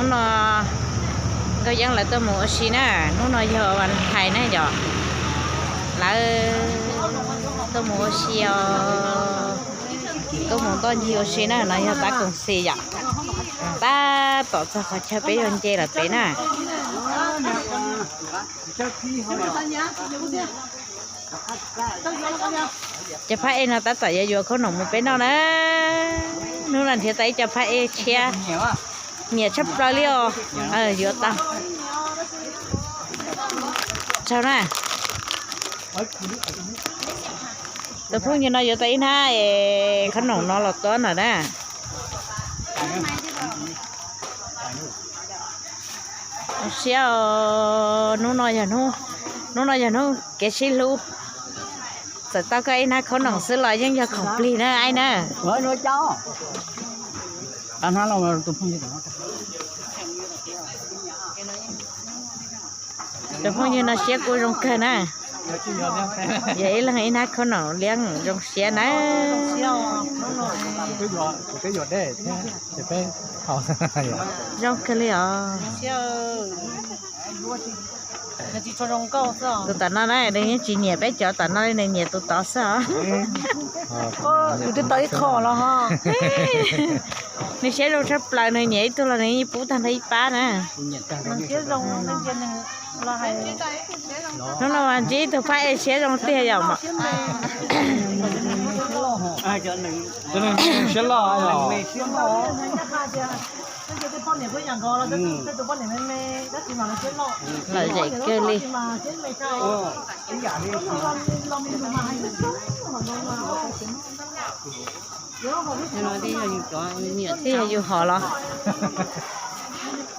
Hnub no Nkauj Yeeb lawv tuaj mus ua si na, hnub no yog Valentine na yom. Lawv tuaj mus ua si os, tuaj mus ntoj ncig ua si na, no yog tab koom xis yom. Tab tom txog qhov chaw peb yuav nce lawm pem na. Cov phab ej no tab tom yuav yuav khaub noom mus peb noj na. Hnub no nrhiav tau ib co phab ej tshiab, nyiam tshaj plaws li os. Yuav tau. Tsaug na. Tus phooj ywg no yuav tau ib hnab es khaub noom no los tuab ntawm na. Zoo siab os, hnub no yog hnub, hnub no yog hnub kev sib hlub. Txawm tau koj ib hnab khaub noom xwb los yeej yog khoom plig na aib na. Tus phooj ywg no siab kuj zoo kawg na. Yog ib leeg ib hnab khaub noom liab zoo siab na. Zoo kawg li os. Tus tom no na nws yeej tsis nyiam peb cov tom no li, nws nyiam tus tod xwb os. Tus twb tau ib qho los ho. Nws siab zoo tshaj plaws, nws nyiam ib tug los nws yeej pub tag nrho ib pab na. Hnub no mas ntsib ib tug phab ej siab zoo tiag yom. Siab loj. Lom zem kawg li. Twb yog yus hov los?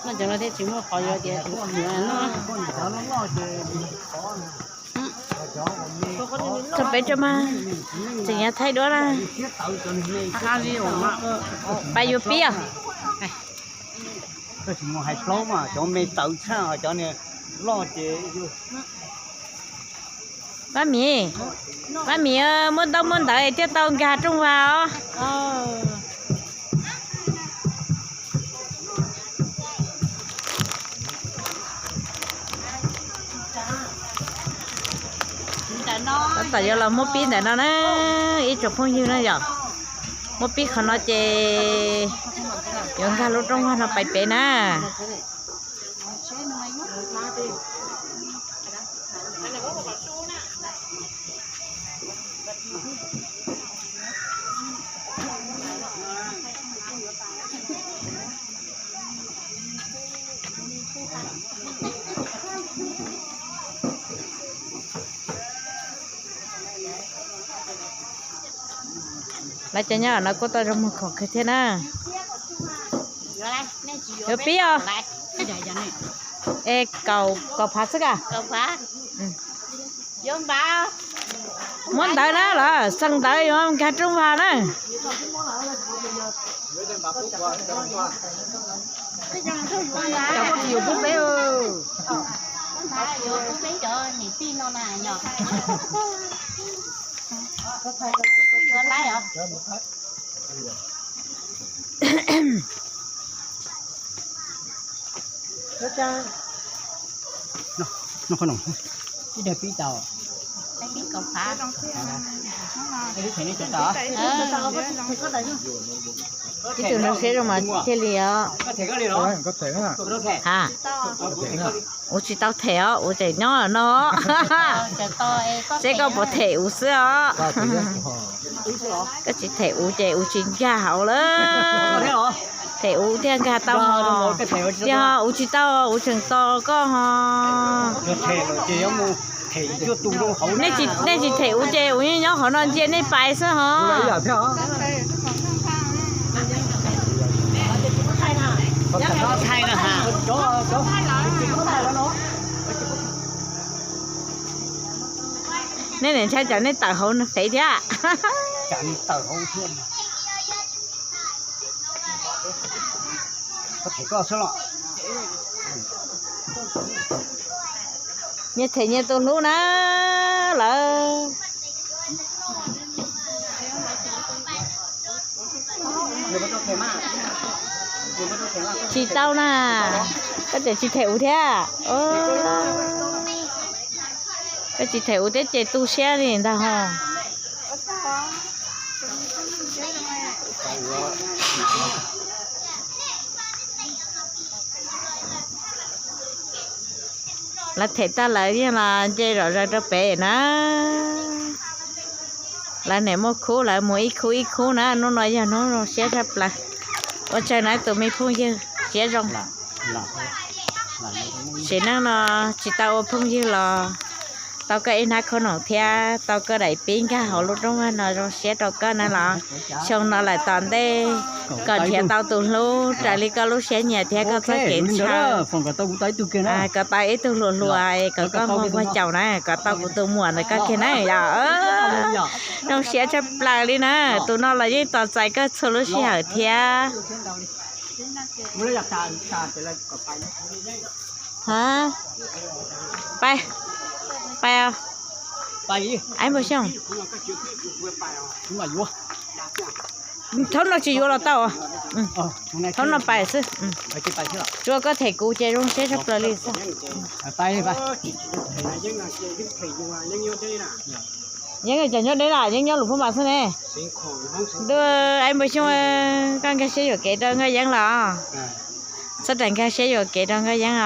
Noj cov no thiaj tsis muaj qhov yuav tias tus no. Txog pem rau mas tseem yuav thaij duab na. Pab yuav pib os. Koj tsis mus hais plaub mas cov me tawv tshaj cov niag loj ces. Pab Mim, Pab Mim, muaj ntaub muaj ntawv thiaj tau nkag rooj vag os. Tab tom yuav los muab pib ntawm no na, ib tsoom phooj ywg na yom. Muab pib qhov no ces yuav nkag lub rooj vag no pais pem na. Lawv cov nyob no kuj tau zoo muag khoom kawg thiab na. Yuav pib os. Es kaum, kaum phav xwb ka. Muab ntawv na los xeem ntawv yuav nkag rooj vag na. Ib tug nrog siab zoo mas thiaj li os. Ha, Uv tsis tau them os, Uv tseem nyob no. Seb koj puas them Uv xwb os. Koj tsis them Uv ces Uv tsis nkag hauv lawm. Them Uv thiaj nkag tau. Yog Uv tsis tau, Uv tseem tos koj ho. Nej tsis them Uv ces Uv yeej nyob qhov no ntsia nej pais xwb ho. Nej niam ntshai tsam nej tawm hauv no fev thiab. Nyias them nyias tus hlub na lawm. Tsis tau na, koj tseem tsis them ua thiab. Koj tsis them ua thiab ces tu siab li ntag ho. Lawv them tag lawv yeej los nce zom zaws rau pem na. Lawv niam muaj khub lawv mus ib khub ib khub na, hnub no yog hnub zoo siab tshaj plaws. Ua tsaug na tus me phooj ywg siab zoo. Sim neej no tsis tau ua phooj ywg los tau koj ib hnab khob noom thiab tau koj daim pib nkag hauv lub rooj vag no zoo siab rau koj na los. Xyoo no lawm tom ntej kom nrhiav tau tus hlub raws li koj lub siab nyiam thiab koj txoj kev ntshaw. Kom tau ib tug hluas hluas es kom koj muag puag caum na, kom tau kuv tus muam ntawm koj kiag na yom. Zoo siab tshaj plaws li na, tus no los yeej tos txais koj txhua lub sij hawm thiab. Pais, pais, pais, Npua Xyooj. Thaum no tsis yuav los tau. Thaum no pais xwb. Tsuas koj them kuv ces zoo siab tshaj plaws li xwb. Yeeb cov nyob deb na, Yeeb nyob Lus Phab Mas xwb ne. Ntuj, Npua Xyooj, koj nkag siab yuam kev rau Nkauj Yeeb los? Txhob rais nkag siab yuam kev rau Nkauj Yeeb os.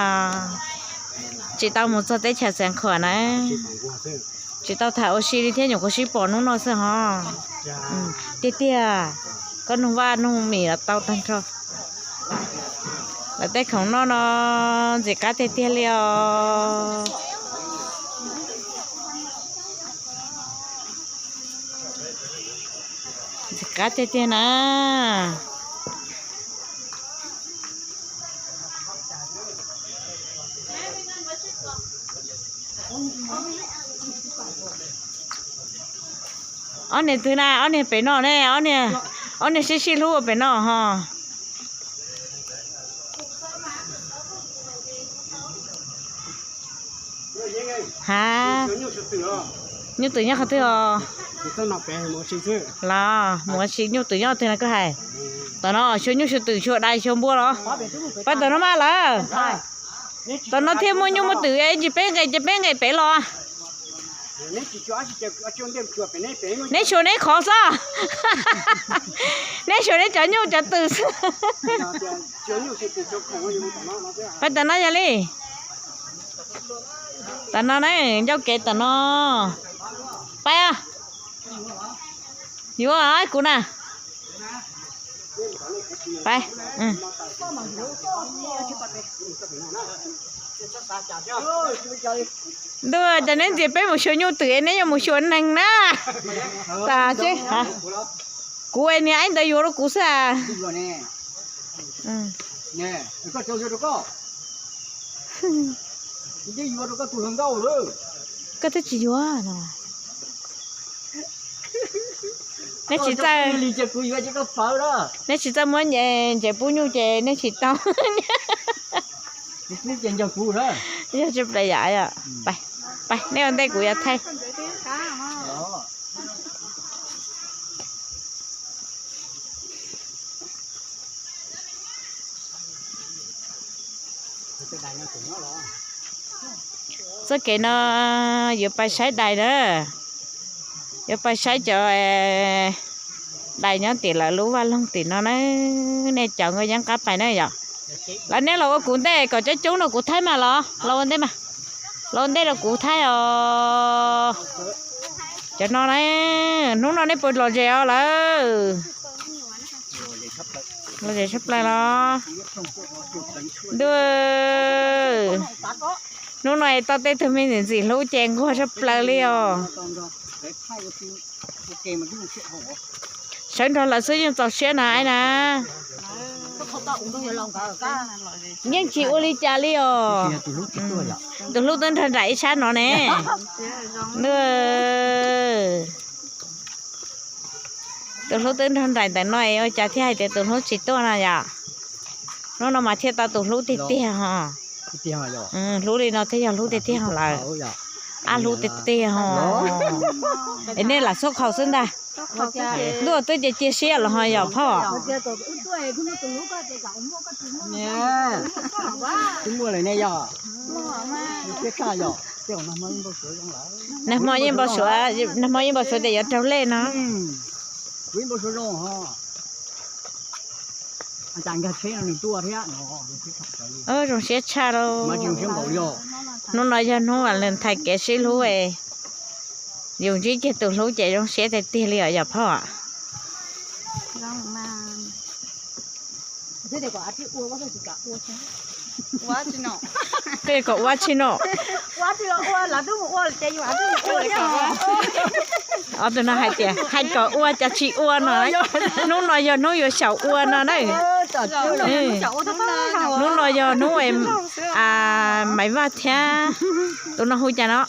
Tsis tau mus txog teb chaws Xeev Khuam na. Tsis tau tham ua si li thiab, nyuam qhuav sib pom hnub no xwb hos. Tiag tiag, koj nug vaj nug mis los tau tag nrho. Lawv tej khoom noj no ntxim qab tiag tiag li os. Ntxim qab tiag tiag na. Ob niag twg na, ob niag pem no ne, ob niag sib sib hlub ua pem no ho. Ha, nyuj twm nyob qhov twg os? Los mus ua si nyuj twm nyob twg no koj hais? Tom no xyuas nyuj xyuas twm xyuas dais xyuas npua los? Pab tom no mas lawm. Tom no thiaj muaj nyuj muaj twm, ntsis peb nqes ces peb nqes pem los. Neb xyuas neb qhov xwb. Neb xyuas neb cov nyuj cov twm xwb. Pab tom no yog li. Tom no na, ncauj kev tom no. Pab, yuav kuv na. Pab. Ntuj, cas neb ntxias peb mus xyuas nyuj twm es neb yuav mus xyuas neeg na. Tas, kuv niag aib ntawd yuav rau kuv xwb as. Koj twb tsis yuav no. Neb tsis txawj, neb tsis txawj muab ntses pub nyuj ces neb tsis tau. Yog tsis ple yam. Pais, neb ua ntej kuv yuav thaij. Txoj kev no yuav pais saib dais na, yuav pais saib cov dais nyob tim lawv lub vaj loog tim no na. Nej cov nkauj yeeb qab pais na yom. Los neb los ua kuv ntej kom coob coob rau kuv thaij mas los, los ua ntej mas, los ua ntej rau kuv thaij os. Cov no na, hnub no nej puas lom zem os lawm? Lom zem tshaj plaws los? Ntuj, hnub no es tau tej tug me ntxim ntxim hlub ces nquag tshaj plaws li os. Sawv nrog lawv xwb yeej txaus siab na aib na. Yeej tsis ua li cas li os. Tus hlub twb nrog nraim ib sab no ne. Ntuj, tus hlub twb nrog nraim ntawm no es ua cas thiaj hais tias tus hlub tsis tuaj no yom? Hnub no mas thiaj tau tus hlub tiag tiag ho. Hlub li no thiaj yog hlub tiag tiag lawm. Ab hlub tiag tiag ho. Es nej lam xub qhaus xwb ntag. Ntuj twb cia cia siab los ho yog phauj. Nag hmo yeej npau suav, nag hmo yeej npau suav tias yuav raug lej no. Zoo siab tshaj lauj. Hnub no yog hnub Valentine kev sib hlub, yus ntsib kiag tus hlub ces zoo siab tiag tiag li os yog phauj. Koj kom ua tsi no? Ob tug no hais tias hais kom ua cas tsis ua no. Hnub no yog hnub yuav xyaum ua no na. Hnub no yog hnub Maiv Vaj thiab, tus no hu cas no?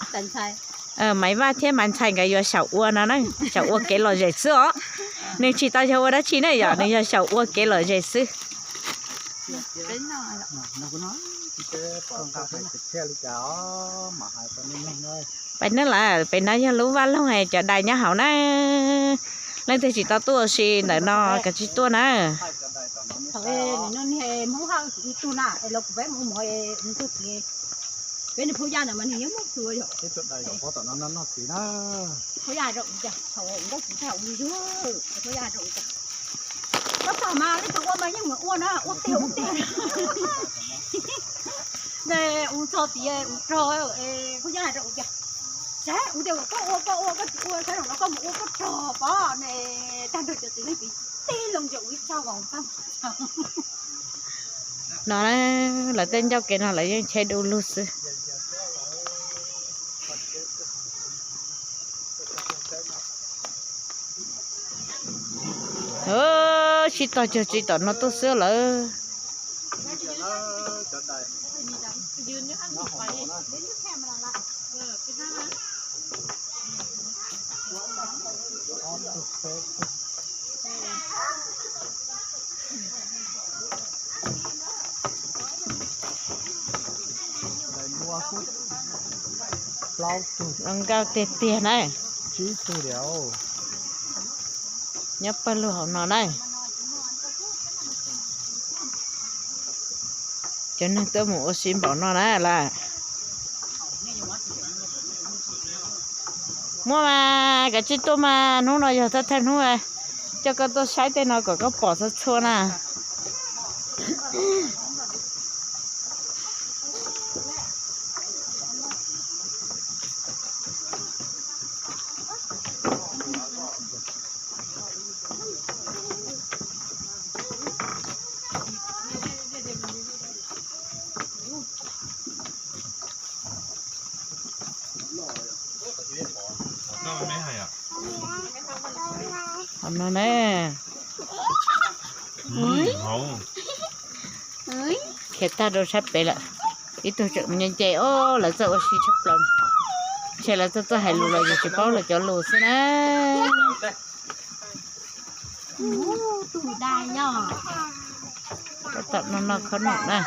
Maiv Vaj thiab Maiv Ntxhais nkawd yuav xyaum ua no na, xyaum ua kev lom zem xwb os. Nws tsis tau yog ua dab tsi na yom, nws yog xyaum ua kev lom zem xwb. Pais nawb lawm, pem no yog lub vaj loog cov dais nyob hauv na. Leej twg tsis tau tuaj ua si ntawm no kav tsij tuaj na. Koj tog mas leej twg ua mas yeej mus ua na, ua tiag ua tiag. Ne ua txog tias ua rog, kuv yeej hais rau ua tias, saib ua tias koj ua koj ua, koj tsis ua saib no koj mus ua koj rog pov ne, tag nrho cov txiv neej tib loo ces ua ib txog vauv tag. No lawv tej ncauj kev no lawv yeej cheb du lug xwb. Sib tog cuag tsis tom no tuaj xwb lawm. Zoo nkauj tiag tiag na. Nyob pawg lug hauv no na. Cov neeg tuaj mus ua si npaum no na lawm. Muaj mas kav tsij tuaj mas hnub no yog thawj thawj hnub, coj koj tuaj saib tej no kom koj pom txhua txhua na. Qhov no ne, khiav tag rau sab pem lawm. Ib tug tseem mus nce nce, o, lawv txawj ua si tshaj plaws. Ntshe lawv txawj txawj hais lus los yus tsis paub lawv cov lus xwb na. Tab tom noj noj khob noom na.